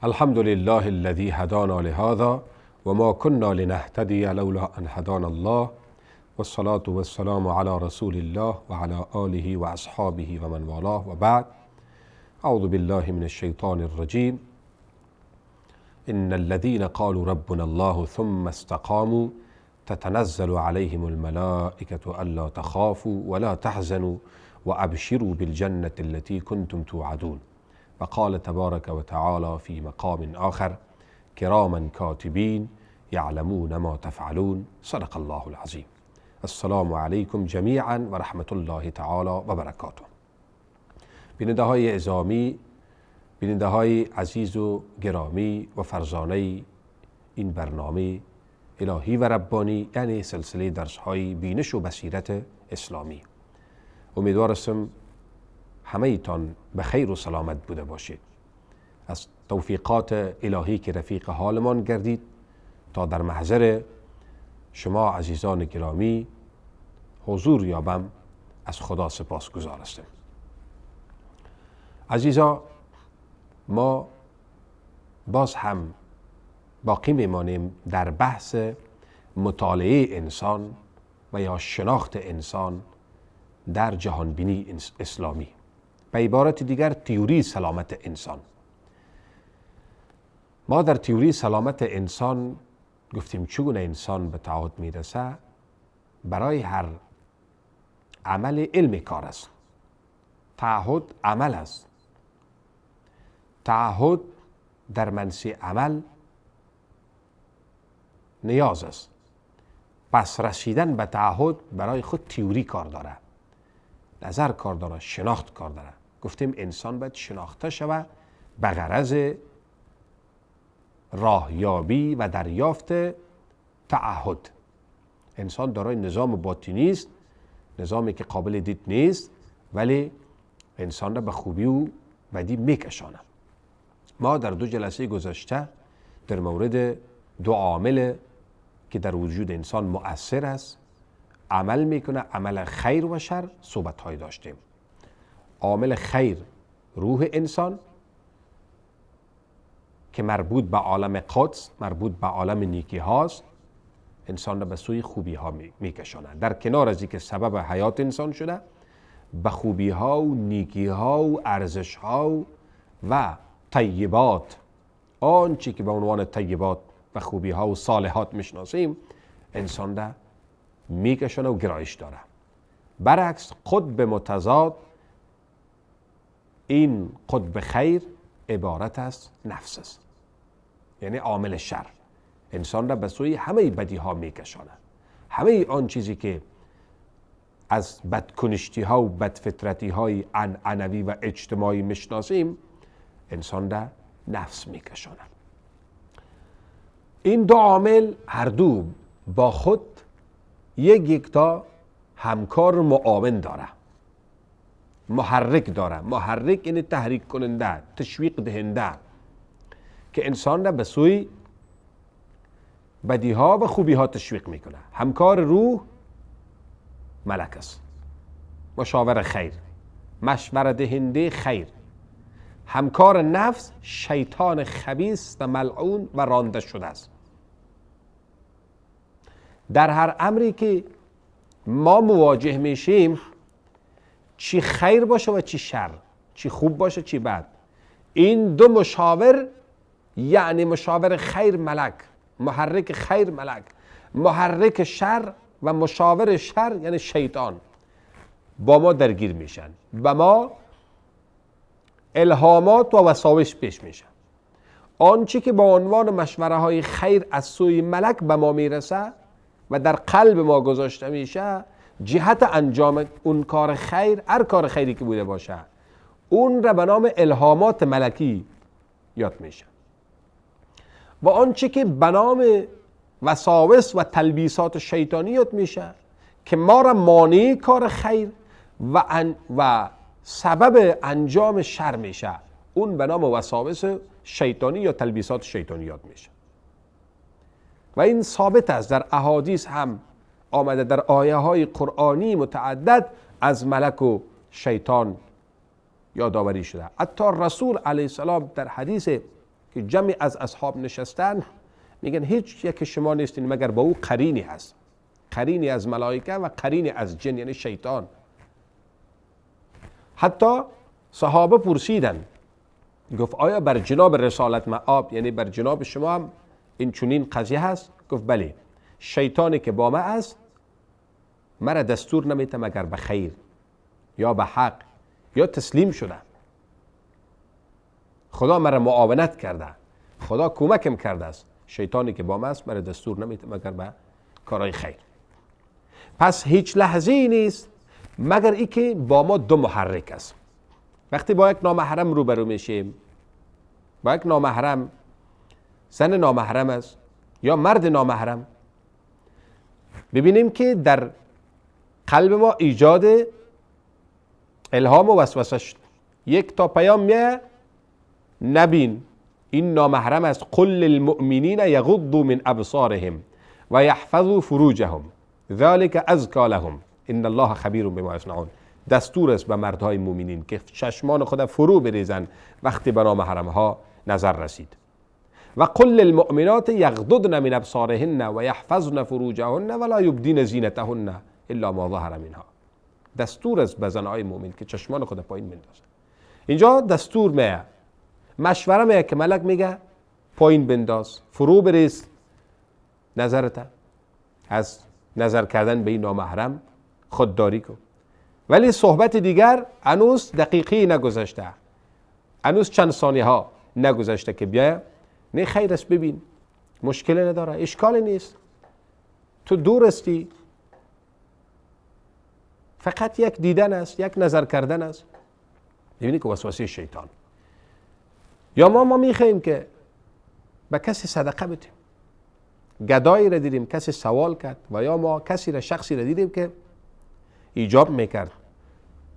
الحمد لله الذي هدانا لهذا وما كنا لنهتدي لولا أن هدانا الله، والصلاة والسلام على رسول الله وعلى آله وأصحابه ومن والاه، وبعد. أعوذ بالله من الشيطان الرجيم. إن الذين قالوا ربنا الله ثم استقاموا تتنزل عليهم الملائكة ألا تخافوا ولا تحزنوا وأبشروا بالجنة التي كنتم توعدون. وقال تبارك وتعالى في مقام آخر: كراما كاتبين يعلمون ما تفعلون. صدق الله العظيم. السلام علیکم جمیعا و رحمت الله تعالی و برکاته. بیننده های عظامی، بیننده های عزیز و گرامی و فرزانه این برنامه الهی و ربانی، یعنی سلسله درس های بینش و بصیرت اسلامی، امیدوارم همه ایتان به خیر و سلامت بوده باشید. از توفیقات الهی که رفیق حالمان گردید تا در محضر شما عزیزان گرامی حضور یابم، از خدا سپاسگزار هستم. عزیزا، ما باز هم باقی میمانیم در بحث مطالعه انسان و یا شناخت انسان در جهانبینی اسلامی، به عبارت دیگر تئوری سلامت انسان. ما در تئوری سلامت انسان گفتیم چگونه انسان به تعهد میرسه. برای هر عمل علم کار است. تعهد عمل است. تعهد در منسی عمل نیاز است. پس رسیدن به تعهد برای خود تئوری کار داره، نظر کار داره، شناخت کار داره. گفتیم انسان باید شناخته شود به غرض راهیابی و دریافت تعهد. انسان دارای نظام باطنی است، نظامی که قابل دید نیست، ولی انسان را به خوبی و بدی میکشانه. ما در دو جلسه گذشته در مورد دو عامل که در وجود انسان مؤثر است، عمل میکنه، عمل خیر و شر، صحبت های داشتیم. عامل خیر روح انسان که مربوط به عالم قدس، مربوط به عالم نیکی هاست، انسان را به سوی خوبی ها میکشانه. در کنار از اینکه سبب حیات انسان شده، به خوبی ها و نیکی ها و ارزش ها و طیبات، آنچه که به عنوان طیبات و خوبی ها و صالحات میشناسیم، انسان را میکشانه و گرایش داره. برعکس قطب متضاد، این قطب خیر عبارت از نفس است، یعنی عامل شر. انسان را به سوی همه بدی ها میکشانه، همه آن چیزی که از بدکنشتی ها و بدفطرتی های عنعنوی و اجتماعی میشناسیم، انسان را نفس میکشانه. این دو عامل هر دو با خود یک یک تا همکار معاون داره، محرک داره. محرک یعنی تحریک کننده، تشویق دهنده، که انسان را به سوی بدیها و خوبیها تشویق میکنه. همکار روح ملک است، مشاور خیر، مشوره دهنده خیر. همکار نفس شیطان خبیث و ملعون و رانده شده است. در هر امری که ما مواجه میشیم، چی خیر باشه و چی شر، چی خوب باشه چی بد، این دو مشاور، یعنی مشاور خیر ملک، محرک خیر ملک، محرک شر و مشاور شر یعنی شیطان، با ما درگیر میشن، با ما الهامات و وساوس پیش میشن. آنچه که با عنوان مشوره های خیر از سوی ملک به ما میرسه و در قلب ما گذاشته میشه، جهت انجام اون کار خیر، هر کار خیری که بوده باشه، اون را به نام الهامات ملکی یاد میشه. و آنچه که به نام وساوس و تلبیسات شیطانی یاد میشه که ما را مانع کار خیر و سبب انجام شر میشه، اون به نام وساوس شیطانی یا تلبیسات شیطانی یاد میشه. و این ثابت است، در احادیث هم آمده، در آیه های قرآنی متعدد از ملک و شیطان یادآوری شده. حتی رسول علیه السلام در حدیث که جمعی از اصحاب نشستن، میگن هیچ یک شما نیستین مگر با او قرینی هست، قرینی از ملائکه و قرینی از جن، یعنی شیطان. حتی صحابه پرسیدن، گفت آیا بر جناب رسالت مآب، یعنی بر جناب شما هم این چنین قضیه هست؟ گفت بله، شیطانی که با ما است مرا دستور نمیده مگر به خیر یا به حق یا تسلیم شده، خدا مرا معاونت کرده، خدا کمکم کرده است. شیطانی که با ما است مرا دستور نمیده مگر به کارهای خیر. پس هیچ لحظه ای نیست مگر ای که با ما دو محرک است. وقتی با یک نامحرم روبرو میشیم، با یک نامحرم، زن نامحرم است یا مرد نامحرم، ببینیم که در قلب ما ایجاد الهام و وسوسه شد. یک تا پیام میه نبین این نامحرم است، قل للمؤمنین یغضوا من ابصارهم و یحفظوا فروجهم ذلك ازکی لهم ان الله خبیر بما یصنعون. دستور است به مردهای مؤمنین که چشمان خود فرو بریزن وقتی به نامحرم ها نظر رسید. و قل للمؤمنات یغضضن من ابصارهن و یحفظن فروجهن ولا یبدین زینتهن الا ما ظهر منها. دستور است به زنهای مؤمن که چشمان خود پایین بندازن. اینجا دستور میه، مشوره میه که ملک میگه پایین بنداز، فرو بریز نظرت، از نظر کردن به این نامحرم خودداری کن. ولی صحبت دیگر هنوز دقیقی نگذشته، هنوز چند ثانیه ها نگذشته که بیا نه خیر است، ببین مشکلی نداره، اشکالی نیست، تو دور استی، فقط یک دیدن است، یک نظر کردن است. میبینی که وسوسه شیطان. یا ما میخواییم که به کسی صدقه بدیم، گدایی را دیدیم کسی سوال کرد، و یا ما کسی را، شخصی را دیدیم که ایجاب میکرد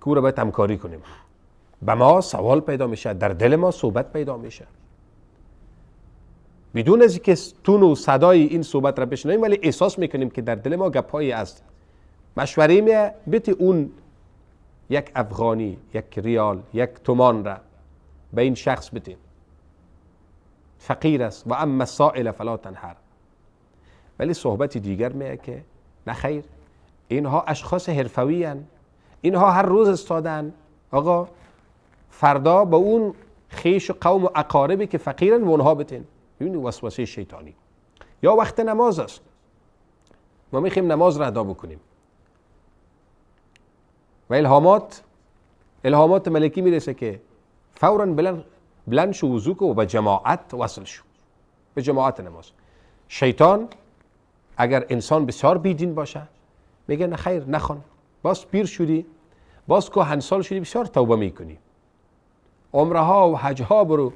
که او را باید همکاری کنیم، به ما سوال پیدا میشه، در دل ما صحبت پیدا میشه، بدون از اینکه تون و صدای این صحبت را بشنویم، ولی احساس میکنیم که در دل ما گپایی است. مشوره میه بیتی اون یک افغانی، یک ریال، یک تومان را به این شخص بدیم، فقیر است، و اما السائل فلا تنهر. ولی صحبت دیگر میه که نه خیر، اینها اشخاص حرفوی هن، اینها هر روز استادن، آقا فردا با اون خیش و قوم و اقاربی که فقیرن و اونها بتین. ببینید وسوسه شیطانی. یا وقت نماز است، ما میخوایم نماز را ادا بکنیم و الهامات ملکی میرسه که فورا بلند شو، وضو کن و به جماعت وصل شو، به جماعت نماز. شیطان اگر انسان بسیار بیدین باشه میگه نه خیر نخوان، باز پیر شدی، باز کهنسال شدی، بسیار توبه میکنی، عمره ها و حج ها برو،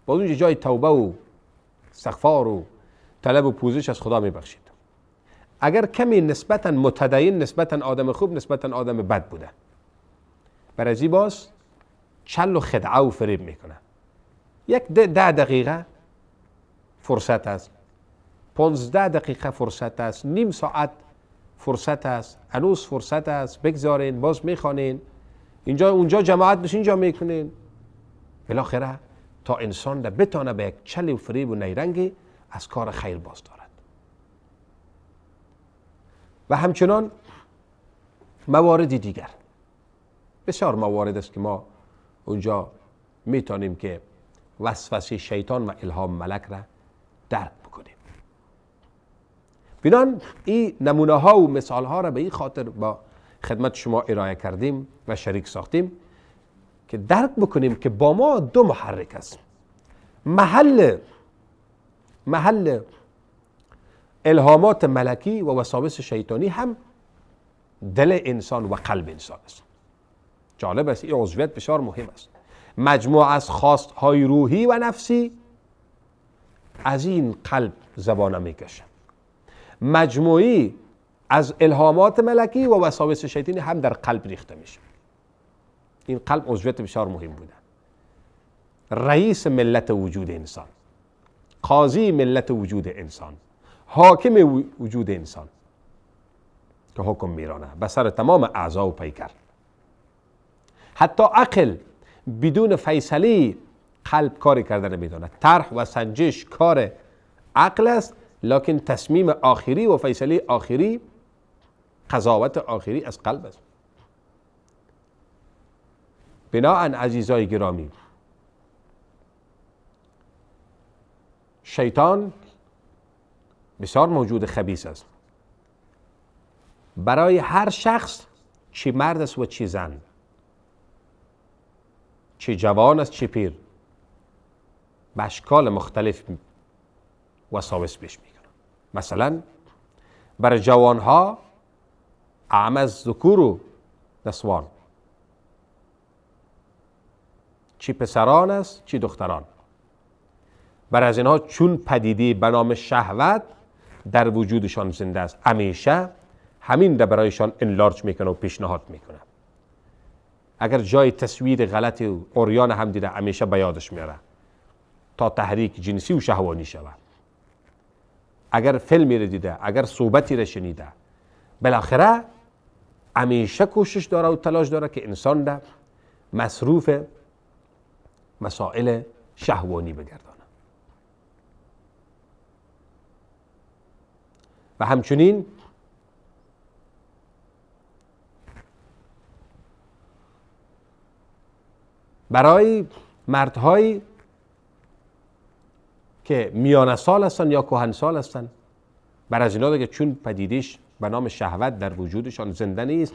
باز اونجا جای توبه و استغفار و طلب و پوزش از خدا میبخشید. اگر کمی نسبتا متدین، نسبتا آدم خوب، نسبتا آدم بد بوده، برازی باز چل و خدعه و فریب میکنه. یک 10 دقیقه فرصت است، 15 دقیقه فرصت است، نیم ساعت فرصت است، هنوز فرصت است، بگذارین، باز میخوانین، اینجا اونجا جماعت بشین، اینجا میکنین، بالاخره تا انسان را بتانه به یک چل و فریب و نیرنگی از کار خیر باز دارد. و همچنان موارد دیگر، بسیار موارد است که ما اونجا میتونیم که وسوسه شیطان و الهام ملک را درک بکنیم. بنان این نمونه ها و مثال ها را به این خاطر با خدمت شما ارائه کردیم و شریک ساختیم که درک بکنیم که با ما دو محرک است. محل الهامات ملکی و وساوس شیطانی هم دل انسان و قلب انسان است. جالب است، این عضویت بسیار مهم است. مجموعه از خواستهای روحی و نفسی از این قلب زبانه میکشه. مجموعی از الهامات ملکی و وساوس شیطانی هم در قلب ریخته میشه. این قلب عضویت بسیار مهم بوده. رئیس ملت وجود انسان، قاضی ملت وجود انسان، حاکم وجود انسان که حکم میرانه به سر تمام اعضا و پیکر. حتی عقل بدون فیصله قلب کاری کرده نمیدونه. طرح و سنجش کار عقل است، لکن تصمیم آخری و فیصله آخری، قضاوت آخری از قلب است. بناءً عزیزای گرامی، شیطان بسیار موجود خبیث است. برای هر شخص، چی مرد است و چی زن، چی جوان است چی پیر، به اشکال مختلف وساوس پیش میکنه. مثلا برای جوانها اعم از ذکور و نسوان، چی پسران است چی دختران، برای از اینها چون پدیده به نام شهوت در وجودشان زنده است، همیشه همین را برایشان انلارج میکنه و پیشنهاد میکنه. اگر جای تصویر غلط و عریان هم دیده، همیشه به یادش میاره تا تحریک جنسی و شهوانی شود. اگر فیلمی را دیده، اگر صحبتی را شنیده، بالاخره همیشه کوشش داره و تلاش داره که انسان را مصروف مسائل شهوانی بگردانه. و همچنین برای مردهایی که میانه سال هستن یا کهن سال هستن، بر از اینا دیگه چون پدیدش به نام شهوت در وجودشان زنده نیست،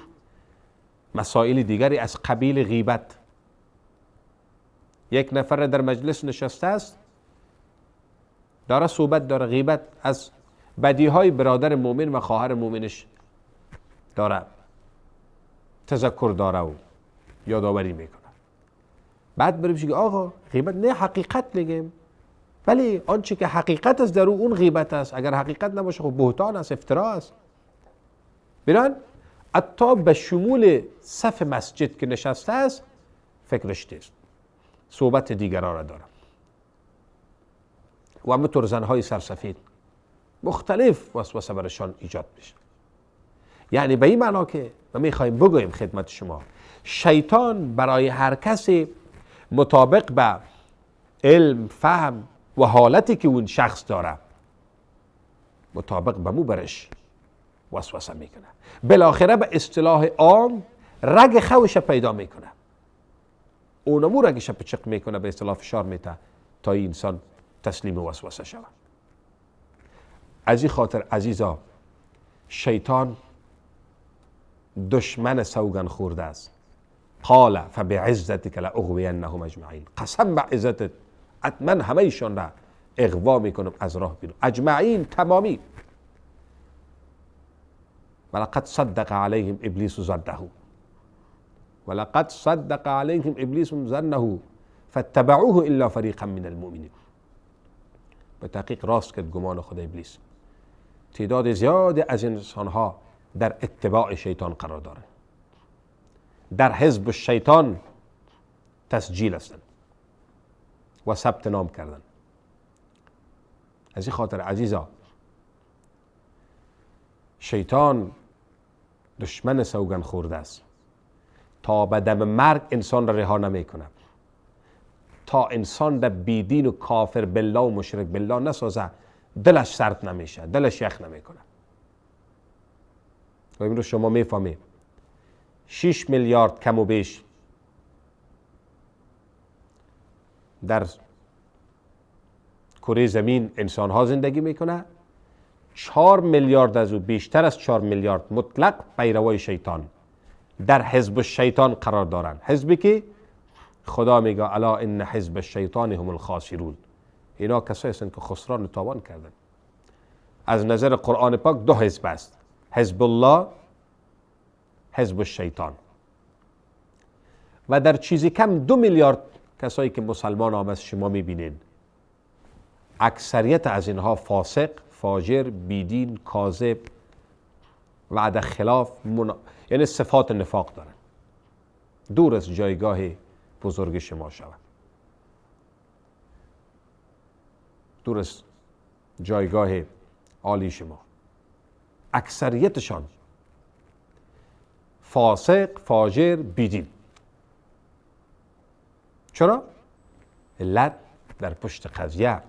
مسائل دیگری از قبیل غیبت. یک نفر در مجلس نشسته است، داره صحبت، داره غیبت از بدیهای برادر مؤمن و خواهر مؤمنش داره تذکر داره و یادآوری میکنه. بعد بریم که آقا غیبت نه، حقیقت میگیم، ولی آنچه که حقیقت است در اون غیبت است. اگر حقیقت نباشه خب بهتان است، افترا است. بیران حتی به شمول صف مسجد که نشسته است فکرش نیست، صحبت دیگران را دارم. و همونطور زنهای سرسفید مختلف وسوسه برشان ایجاد میشه. یعنی به این معنا که ما میخوایم بگوییم خدمت شما، شیطان برای هر کسی مطابق به علم، فهم و حالتی که اون شخص داره، مطابق به مو برش وسوسه میکنه. بالاخره به اصطلاح عام رگ خوش پیدا میکنه، اونمو رگش پچق میکنه، به اصطلاح فشار میده تا این انسان تسلیم وسوسه شود. از این خاطر عزیزا، شیطان دشمن سوگن خورده است. قال فبعزتک لاغوینهم اجمعین، قسم به عزتت حتما همه ایشان را اغوا میکنم، از راه بیرون، اجمعین تمامی. ولقد صدق علیهم ابلیس ظنه، ولقد صدق علیهم ابلیس ظنه فاتبعوه الا فریقا من المؤمنین. به تحقیق راست کرد گمان خود ابلیس. تعداد زیاد از انسانها در اتباع شیطان قرار دارند، در حزب شیطان تسجیل هستند و ثبت نام کردن. از این خاطر عزیزا، شیطان دشمن سوگند خورده است. تا به دم مرگ انسان را رها نمیکنه، تا انسان را بیدین و کافر بالله و مشرک بالله نسازه، دلش سرد نمیشه، دلش یخ نمیکنه. و امروز شما میفهمید 6 میلیارد کم و بیش در کره زمین انسان ها زندگی میکنه. 4 میلیارد از او، بیشتر از 4 میلیارد مطلق پیروای شیطان در حزب شیطان قرار دارند. حزبی که خدا میگه الا ان حزب الشیطان هم الخاسرون. اینا کسایی هستند که خسران و تاوان کردن. از نظر قرآن پاک دو حزب است، حزب الله، حزب الشیطان. و در چیزی کم 2 میلیارد کسایی که مسلمان هم از شما میبینین، اکثریت از اینها فاسق، فاجر، بیدین، کاذب، وعده خلاف، یعنی صفات نفاق دارن. دور از جایگاه بزرگ شما شود، دور از جایگاه عالی شما. اکثریتشان فاسق، فاجر، بیدین. چرا؟ علت در پشت قضیه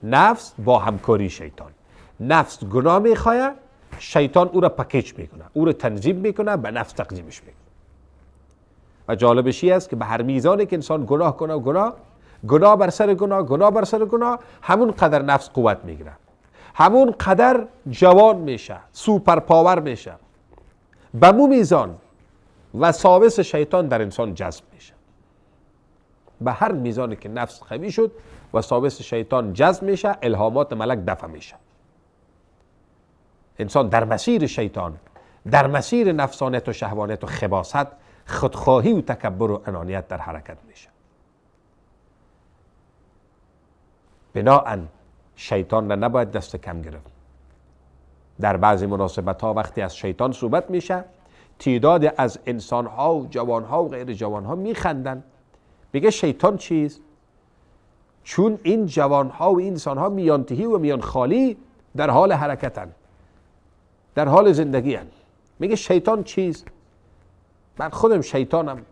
نفس با همکاری شیطان. نفس گناه میخواه، شیطان او را پکیج میکنه، او را تنظیم میکنه، به نفس تقدیمش میکنه. و جالبش این است که به هر میزانی که انسان گناه کنه و گناه بر سر گناه، گناه بر سر گناه، همون قدر نفس قوت میگیره، همون قدر جوان میشه، super power میشه. به مو میزان وساوس شیطان در انسان جذب میشه. به هر میزانی که نفس قوی شد، وساوس شیطان جذب میشه، الهامات ملک دفع میشه. انسان در مسیر شیطان، در مسیر نفسانیت و شهوانیت و خباثت، خودخواهی و تکبر و انانیت در حرکت میشه. بناءً شیطان را نباید دست کم گرفت. در بعضی مناسبت ها وقتی از شیطان صحبت میشه، تعداد از انسان ها و جوان ها و غیر جوان ها میخندن، میگه شیطان چیست؟ چون این جوان ها و انسان ها میان تهی و میان خالی در حال حرکتن، در حال زندگی هن. میگه شیطان چیست؟ من خودم شیطانم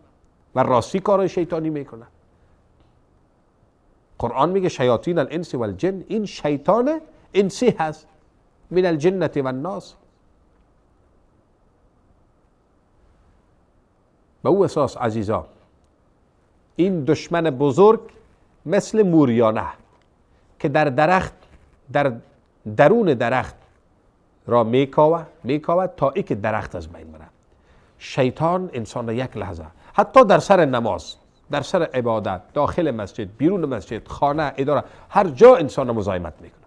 و راستی کارهای شیطانی میکنم. قرآن میگه شیاطین الانس والجن، این شیطان انسی هست، من الجنة و الناس. به او اساس عزیزا، این دشمن بزرگ مثل موریانه که در درخت، در درون درخت را میکاوه تا ای که درخت از بین بره. شیطان انسان را یک لحظه، حتی در سر نماز، در سر عبادت، داخل مسجد، بیرون مسجد، خانه، اداره، هر جا انسان را مزاحمت میکنه.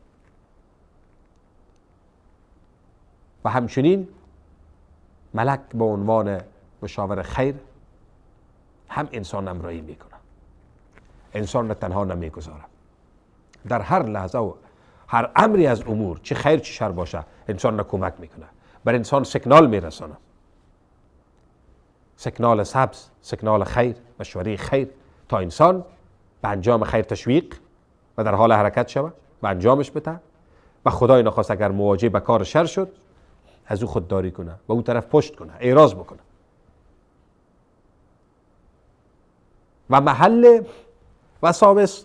و همچنین ملک به عنوان مشاور خیر هم انسان همراهی میکنه، انسان را تنها نمیگذاره. در هر لحظه و هر امری از امور، چه خیر چه شر باشه، انسان را کمک میکنه، بر انسان سیگنال میرسانه، سیگنال سبز، سیگنال خیر، مشوره خیر، تا انسان به انجام خیر تشویق و در حال حرکت شود و انجامش بده. و خدای نخواست اگر مواجه به کار شر شد، از او خودداری کنه و او طرف پشت کنه، اعراض بکنه. و محل وساوس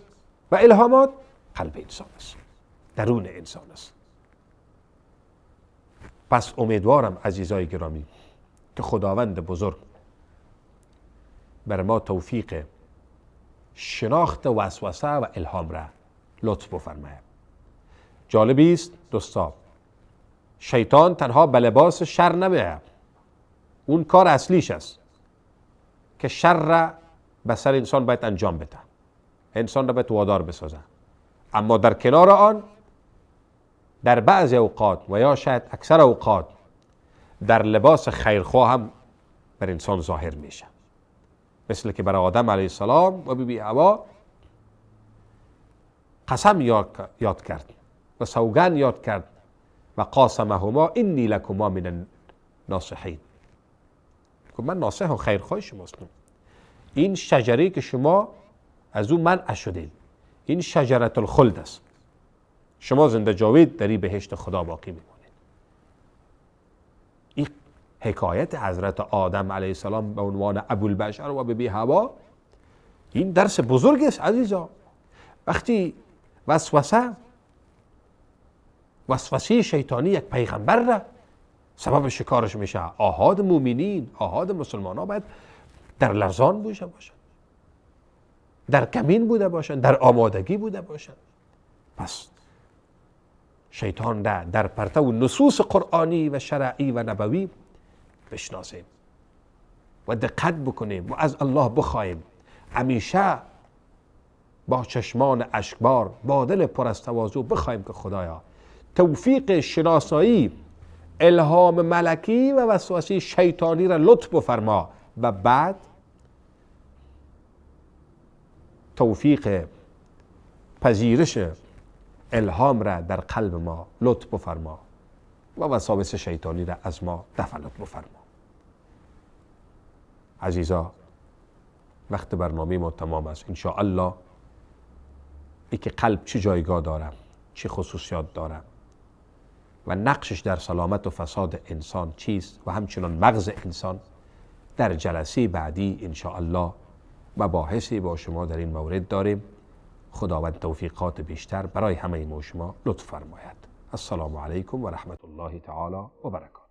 و الهامات قلب انسان است، درون انسان است. پس امیدوارم عزیزای گرامی که خداوند بزرگ بر ما توفیق شناخت وسوسه و الهام را لطف بفرماید. جالبی است دوستا، شیطان تنها به لباس شر نمیاد، اون کار اصلیش است که شر را به سر انسان باید انجام بده، انسان را باید وادار بسازه. اما در کنار آن، در بعض اوقات و یا شاید اکثر اوقات، در لباس خیرخواه هم بر انسان ظاهر میشه، مثل که برای آدم علیه السلام و بی بی حوا قسم یاد کرد و سوگند یاد کرد و قاسمهما انی لکما من الناصحین، من ناصح و خیرخواه شماستم. این شجره که شما از او منع شدید، این شجرة الخلد است، شما زنده جاوید در این بهشت خدا باقی میمانید. این حکایت حضرت آدم علیه السلام به عنوان ابوالبشر و بی حوا، این درس بزرگ است عزیزا. وقتی وسوسه شیطانی یک پیغمبر را سبب شکارش میشه، آحاد مومنین، آحاد مسلمان ها باید در لرزان بوده باشن، در کمین بوده باشن، در آمادگی بوده باشن. پس شیطان را در پرتو نصوص قرآنی و شرعی و نبوی بشناسیم و دقت بکنیم و از الله بخواهیم همیشه با چشمان اشکبار، با دل پر از تواضع بخواهیم که خدایا توفیق شناسایی الهام ملکی و وسوسه شیطانی را لطف بفرما و بعد توفیق پذیرش الهام را در قلب ما لطف بفرما و وساوس شیطانی را از ما دفع لطف بفرما. عزیزا، وقت برنامه ما تمام است. ان شاء الله ای که قلب چه جایگاه داره، چه خصوصیات داره و نقشش در سلامت و فساد انسان چیست و همچنان مغز انسان، در جلسه بعدی ان شاء الله مباحثی با شما در این مورد داریم. خداوند توفیقات بیشتر برای همه ما شما لطف فرماید. السلام علیکم و رحمت الله تعالی و برکاته.